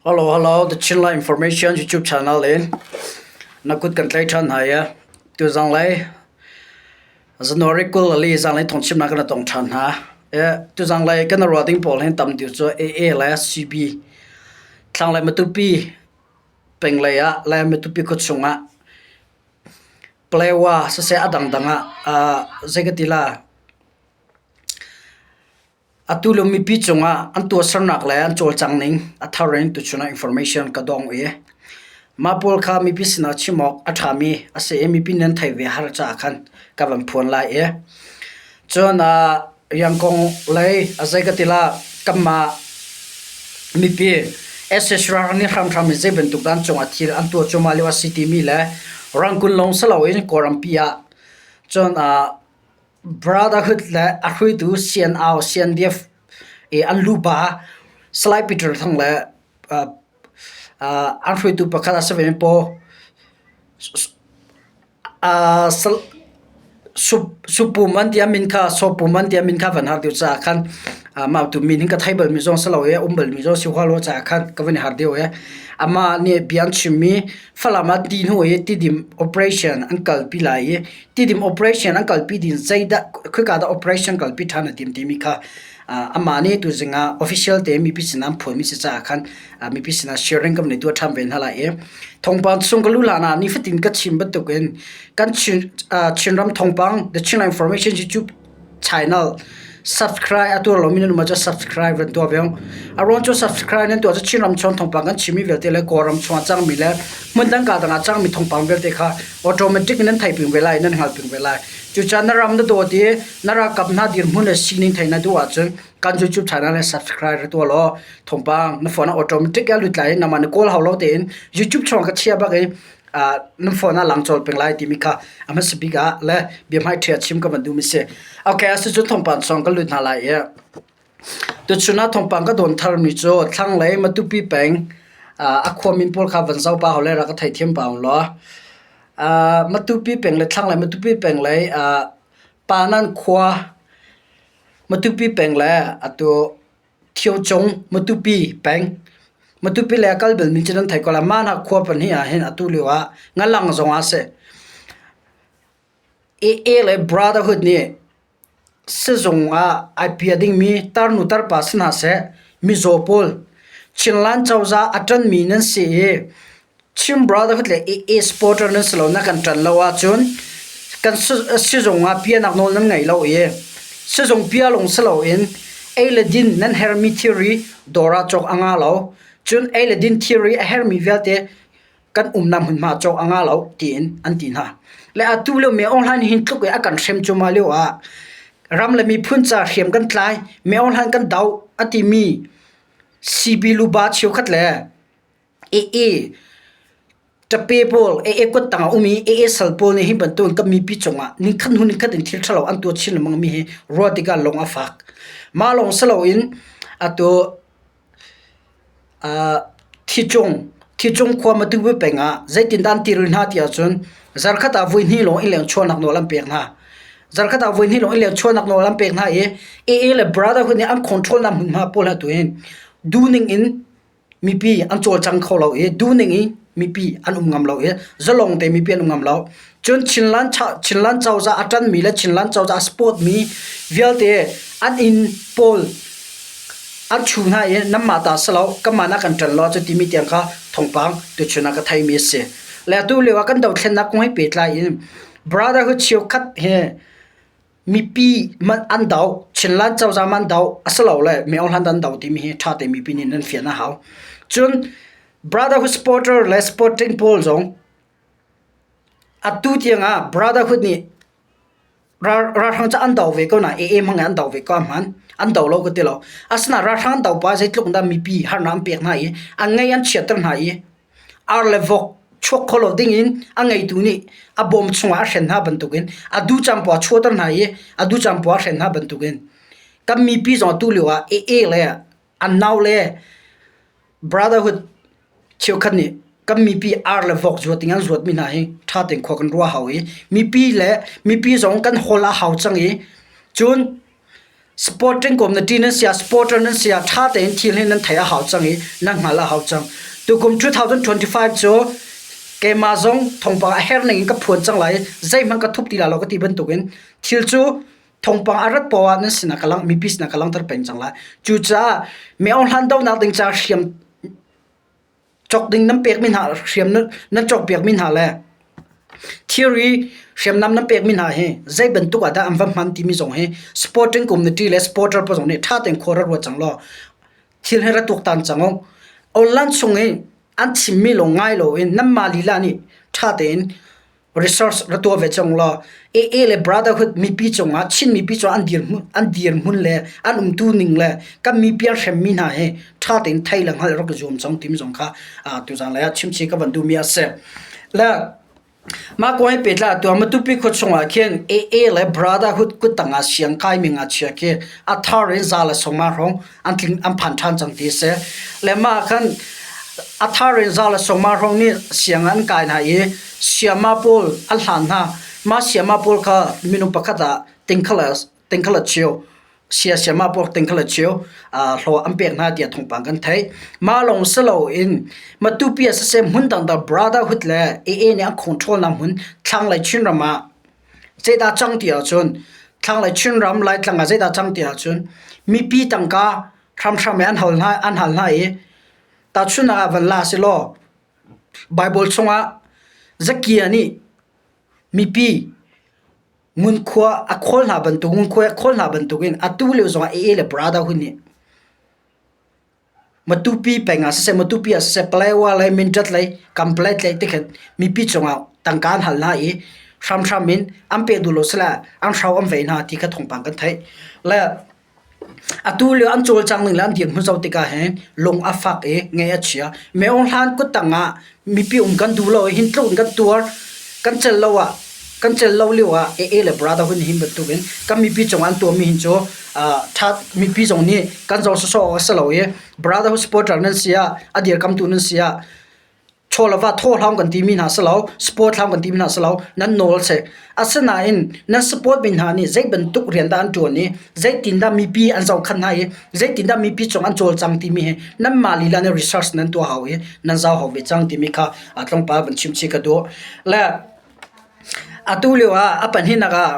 Hello, hello, The Chinla Information YouTube channel in na kut kan tlai ṭhan hna i tuzanglei January 24 zanglei thawngchimnak kan tong ṭhan hna. Tuzanglei kan ruah ding pawl hin tam deuh cu AA le CB thlanglei Matupi penglei ah le Matupi khuachung ah Palewa siseh a dangdang ah zei ka ti la Atu lio mipi cungah an tuahsernak le an cawlcang ning a thar in tuchun ah information ka dong i mah pawl kha mipi sinah chim awk a ṭhami a si i mipi nih an theih ve har caah khan ka van phuan lai i cun riangkong lei a zei ka ti la kanmah mipi SS ralhrang nih hramhram in zei bantuk dah an cungah thil an tuah cuahmah lio a si timi le Rangoon lawng si loin Kawlrampi ah cun Brotherhood le a hruaitu CNO, CNDF i an luba Salai Peter Thang le an hruaitu pakhat a si ve mi paw Supum an ti a min kha Sawpum an ti a min kha van har deuh caah khan mah tu min hin ka thei bal mi zong si lo i a um bal mi zong si hua lo caah khan ka van i har deuh i amah nih bia an chimmi Falam ah ti hnu i Tidim operation an kalpi lai i Tidim operation an kalpi ding zeidah khika dah operation kalpi ṭhan a tim timi kha amah nih tuzing ah official te mipi sinah an phuanmi si caah khan mipi sinah sharing kan nei tuah ṭhan ve hna lai i thawngpang chung ka lu hlan ah nifatin ka chim bantukin kan Chin Chinram thawngpang The Chinland Information YouTube channel subscribe a tuar lomi nan um ahcun subscribe van tuah ve a ruang cu subscribe nan tuah cu Chinram chung thawngpang kan chimmi vialte le Kawlram chung ah cangmi le hmundang ka dang ah cangmi thawngpang vialte kha automatic in nan thei ping ve lai nan hngal ping ve lai cucaah na ram na dawt i na ralkap hna dirhmun le sining thei na duh ahcun kan YouTube channel le subscribe ra tuah law thawngpang na phone ah automatic a lut lai i nangmah na kawl hau lo tein YouTube chung ka chia bak i nan phone ah lang cawl peng lai timi kha a hmasa bik ah le biahmai ṭhia chim ka van duhmi si. Okay, asicun thawngpang song ka lut hna lai i tuchun ah thawngpang ka dawn tharmi cu thlanglei Matupi peng a khuamin pawl kha van zoh pah hau le rak ka theithiam pah u law. Matupi peng le thlanglei Matupi peng lei Panan khua Matupi peng le atu Thiocung Matupi peng Matupi le a kal balmi cu nan theih ko lai. Mah hna khua pahnih ah hin atu lio ah ngalang zong ah seh AA le Brotherhood nih sizung ah ai pia dingmi tarnu tarpa si hna seh mizaw pawl Chinland cozah a ṭanmi nan si i Chin Brotherhood le AA supporter nan si lo na kan ṭan lo ahcun kan sizung ah pianak nawl nan ngei lo i sizung pia lawng si loin ei le din nan hermi thilri dawr ah cawk a nga lo. Cun ei le din thilri a hermi vialte kan umnak hmunhma cawk a nga lo tiin an ti hna. Le atu lio mi online hin tluk i a kan hrem cuahmah lio ah ram le miphun ca hriam kan tlai, mi online kan doh a timi CB luba cheukhat le AA ṭape pawl AA kuttang a um i AA sal pawl nih hi bantukin kan mipi cungah nikhat hnu nikhat in thil ṭhalo an tuah chin lengmang mi hi ruah tikah lung a fak. Mah lawng si loin atu Thicung Thicung khua Matupi peng ah zeitindah an ti rih hna ti ahcun zarkhat ah voihnih lawng innleng chuahnak nawl an pek hna. Zarkhat ah voihnih lawng innleng chuahnak nawl an pek hna i AA le Brotherhood nih an control nak hmunhma pawl hna tu hin duhning in mipi an cawlcang kho lo i duhning i mipi an um ngam lo i zalong te mipi an um ngam lo. Cun Chinland Chinland cozah a ṭanmi le Chinland cozah a support mi vialte an inn pawl an chu hna i nanmah ta si lo kanmah na kan ṭan lo cu timi tiang kha thawngpang tuchun ah ka theimi a si. Le atu lio ah kan dothlennak kong he pehtlai in Brotherhood cheukhat he mipi man an doh, Chinland cozah man doh asilole Myo Hlan an doh timi hi ṭha tein mipi nih nan fian a hau. Cun Brotherhood supporter le supporting pawl zong atu tiang ah Brotherhood nih ralhrang cu an do ve ko na AA hmang in an do ve ko hman an do lo ka ti lo. Asinain ralhrang an do pa zeitluk dah mipi harnak an pek hna i an ngei an chiatter hna i Ar le vok chuak kho lo dingin a ngeitu nih a bawm chungah a hren hna bantukin a du caan poah a chuahter hna i a du caan poah a hren hna bantukin kan mipi zong atu lio ah AA le an nau le brotherhood cheukhat nih kan mipi ar le vok zuat ding an zuatmi hna hi ṭha tein khua kan ruah hau i mipi le mipi zong kan hawl a hau cang i cun. Sporting community nan si ah supporter nan si ah ṭha tein thil hi nan theih a hau cang i nan hngalh a hau cang. Tukum 2025 cu keimah zong thawngpang a herh ning in ka phuan cang lai i zeihmanh ka thup ti lai lo ka ti bantukin thil cu thawngpang a rat poah ah nan sinah ka lang mipi sinah ka langhter peng cang lai. Cucaah mi Aung Hlan dohnak ding caah hriam cawk ding nan pekmi hna hriam nan cawkpiakmi hna le thilri hriamnam nan pekmi hna hi zei bantuk ah dah an va hman timi zong hi sporting community le supporter pawl zong nih ṭha tein khua ra ruat cang law thil hi ra tuaktan cang u. Online chung i an chimmi lawng ngai loin nanmah lila nih ṭha tein research ra tuah ve cang law AA le Brotherhood mipi cungah Chin mipi cungah an dirhmun an dirhmun le an umtu ning le kan mipi an hremmi hna hi ṭha tein thei le hngalh rak i zuam cang timi zong kha tuzaan lei ah chimchih ka van duhmi a si. Le mah kong he pehtlai tuah Matupi khua chungah khin AA le Brotherhood kuttang ah siang kaimi ngakchia khi a thar in za le sawma hrawng an tling an phan ṭhan cang ti a si. Le mah khan a thar in za le sawma hrawng nih siang an kai hna i Siama pawl an hlan hna. Mah siama pawl kha minung pakhat ah tingkhala cheu sia siama pawl tingkhala cheu hlawh an pek hna tiah thawngpang kan theih. Mah lawng si loin Matupi ah siseh hmun dangdang Brotherhood le AA nih an control nak hmun thlanglei Chinram ah zeidah cang ti ahcun thlanglei Chinram Laitlang ah zeidah cang ti ahcun mipi tangka hramhram in an hal hna an hal hna i tahchunhnak ah van la silaw Baibal chungah Zakia nih mipi ngunkhua a khawl hna bantuk ngunkhuai a khawl hna bantukin atu lio zongah AA le Brotherhood nih Matupi peng ah siseh, Matupi ah siseh, Palawa lei, Mindat lei, Kanpetlet lei tikhin mipi cungah tangka an hal hna i hramhram in an pek duh lo sile an hro an vei hna ti kha thawngpang kan theih. Le Atu lio an cawlcang ning le an dirhmun zoh tikah hin lung a fak i ngaih a chia. Meung hlan kuttang ah mipi um kan duh lo i hin tluk in kan tuar. Kan celh lo ah kan celh lo lio ah AA le Brotherhood nih hin bantukin kan mipi cungah an tuahmi hin cu ṭha mipi zong nih kan zoh sawsawh awk a si lo i Brotherhood supporter nan si ah a dirkamtu nan si ah chaw le va thaw hlang kan timi hna si lo sport hlang kan timi hna si lo nan nawl si asinain nan support mi hna nih zei bantuk rian dah an ṭuan i zeitindah mipi an zohkhan hna i zeitindah mipi cung an cawlcang timi hi nanmah lila nih research nan tuah hau i nan zau hau ve cang timi kha tlawmpal van chim chih ka duh le atu lio ah a pahnihnak ah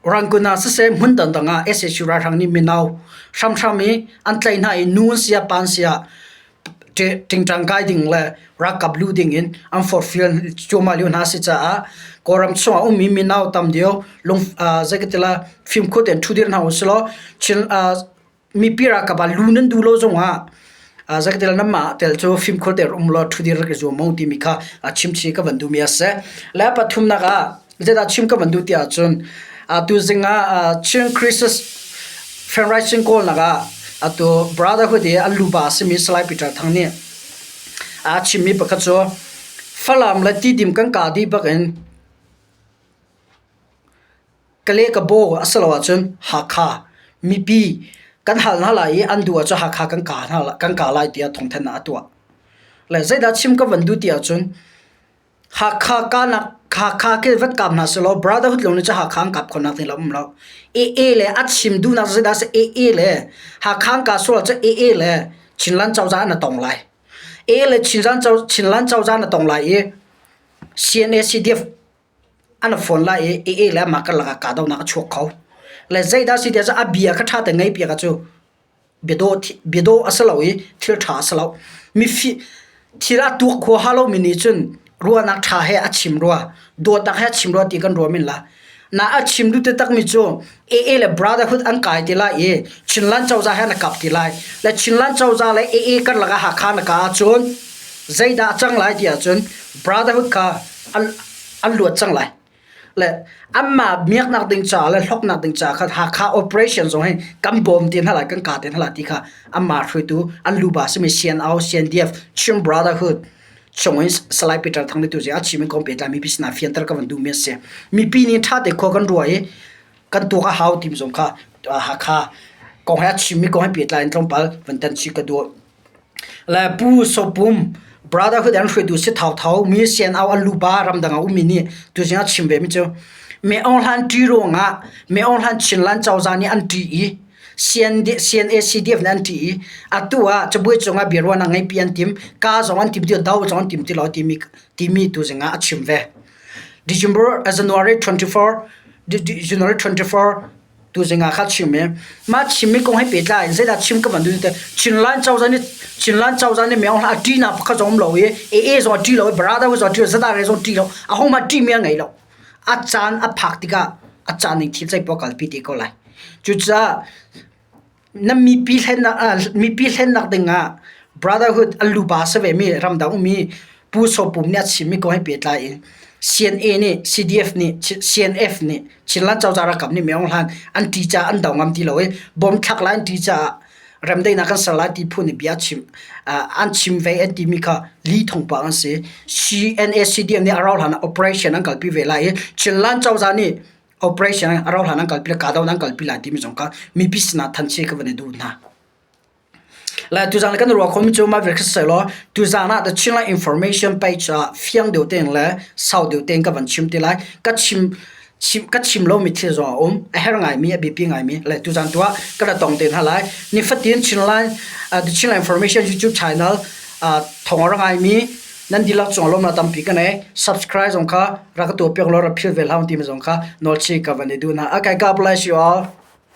Rangoon ah siseh hmun dangdang ah sac ralhrang nih mino hramhram i an tlaih hna i nu an si ah pa an si ah ṭingṭang kai ding le ralkap luh ding in an forhfial cuahmah lio hna a si caah Kawlram chungah a ummi mino tam deuh lung zei ka ti lai fimkhur tein ṭhu dir hna usih law mipi ralkap ah lu nan duh lo zongah zei ka ti lai nanmah tel cu fimkhur tein um law ṭhu dir rak i zuam u timi kha chimchih ka van duhmi a si. Le pathumnak ah Zeidah chim ka van duh ti ahcun tuzing ah Chin Crisis Fundraising kawlnak ah atu Brotherhood i an luba a simi Salai Peter Thang nih a chimmi pakhat cu Falam le Tidim kan kah dih bak in Kale ka baw a si lo ahcun Hakha mipi kan hal hna lai i an duh ahcun Hakha kan kah hna kan kah lai tiah thawngthanhnak a tuah. Le zeidah chim ka van duh ti ahcun Hakha kahnak Hakha khi vat kap hna sehlaw Brotherhood lawng nih cun Hakha an kap khawhnak ding a um lo. AA le a chim duhnak cu zeidah a si AA le Hakha an kah sual ahcun AA le Chinland cozah an i tong lai. AA le Chinland Chinland cozah an i tong lai i CNA CDF an i fawn lai i AA le amah karlak ah kahdohnak a chuak kho. Le zeidah a si ti ahcun a bia kha ṭha tein ngaihpiak ahcun biadawh a si lo i thil ṭha a si lo. Mifi thil a tuak huaha lomi nih cun ruahnak ṭha he a chim rua, dawtnak he a chim rua ti kan ruah men la. Na a chim duh taktakmi cu AA le Brotherhood an kai ti lai i Chinland cozah he an kap ti lai. Le Chinland cozah le AA karlak ah Hakha na ka ahcun zeidah a cang lai ti ahcun Brotherhood kha an, an luat cang lai. Le anmah miaknak ding caah le hloknak ding caah khan Hakha operation zong hi kan bawm te hna lai kan ka te hna lai ti kha anmah hruaitu an luba simi CNO CNDF Chin Brotherhood chung in Salai Peter Thang nih tu a chim in kong pehtlai mipi sinah fianter ka van duhmi a si. Mipi nih ṭha te khua kan ruah i kan tuak a hau timi zong kha Hakha kong he a chimmi kong he pehtlai in tlawmpal van tan chih ka duh. Le Pu Sopum Brotherhood an hruaitu si thauthau mi CNO an lupa ramdang ah ummi nih tuzing ah chim ve mi cu. Me Aung Hlan ṭi ruangah Me Aung Hlan Chinland cozah nih an ṭih i CNA CDF nih an ṭih i atu ah cabuai cungah biaruahnak ngeihpi an tim, ka zong an tim ti lo, do zong an tim ti lo timi timi tu zingah a chim ve. December January 24 January 24 tu zingah kha chim i mah chimmi kong he pehtlai in zeidah chim ka van duh te Chinland cozah nih Chinland cozah nih Me Aung Hlaing a ṭihnak pakhat zong um lo i AA zong a ṭih lo i Brother zong a ṭih lo Zadare zong ṭih lo ahohmanh ṭihmi a ngei lo. A caan a phak tikah a caan ning thil zeipoah kalpi te ko lai. Cucaah na mipi hlennak mipi hlennak dingah brotherhood a luba si vemi ramdang ummi Pu Saw Pum nih a chimmi kong he pehtlai in CNA nih CDF nih CNF nih Chinland cozah ralkap nih Me Aung Hlaing an ṭih caah an do ngam ti lo i bom thlak lai an ṭih caah remdaihnak kan ser lai ti phu nih bia chim an chim ve an timi kha li thawngpang an si. CNA CDF nih a rauh hlan ah operation an kalpi ve lai i Chinland cozah nih operation a rauh hlan an kalpi kahdohnak an kalpi lai timi zong kha mipi sinah thanchi ka van i duh hna. Lai tuzaan kan ruah khomi cu mah vial kha si law tuzaan ah the Chinland information page ah fiang deuh tein le sau deuh tein ka van chim te lai. Ka chim chim ka chim lomi thil zong a um. A herh ngaimi, a biapi ngaimi le tuzaan tu ah ka ra tong te hna lai. Nifatin Chinland the Chinland information YouTube channel thawng a ra ngaimi nan dihlak cung lawmnak tampi ka nei. Subscribe zong kha rak ka tuah piak law rak philh ve hlah timi zong kha nawl chih ka van i duh hna. Okay, God bless you all.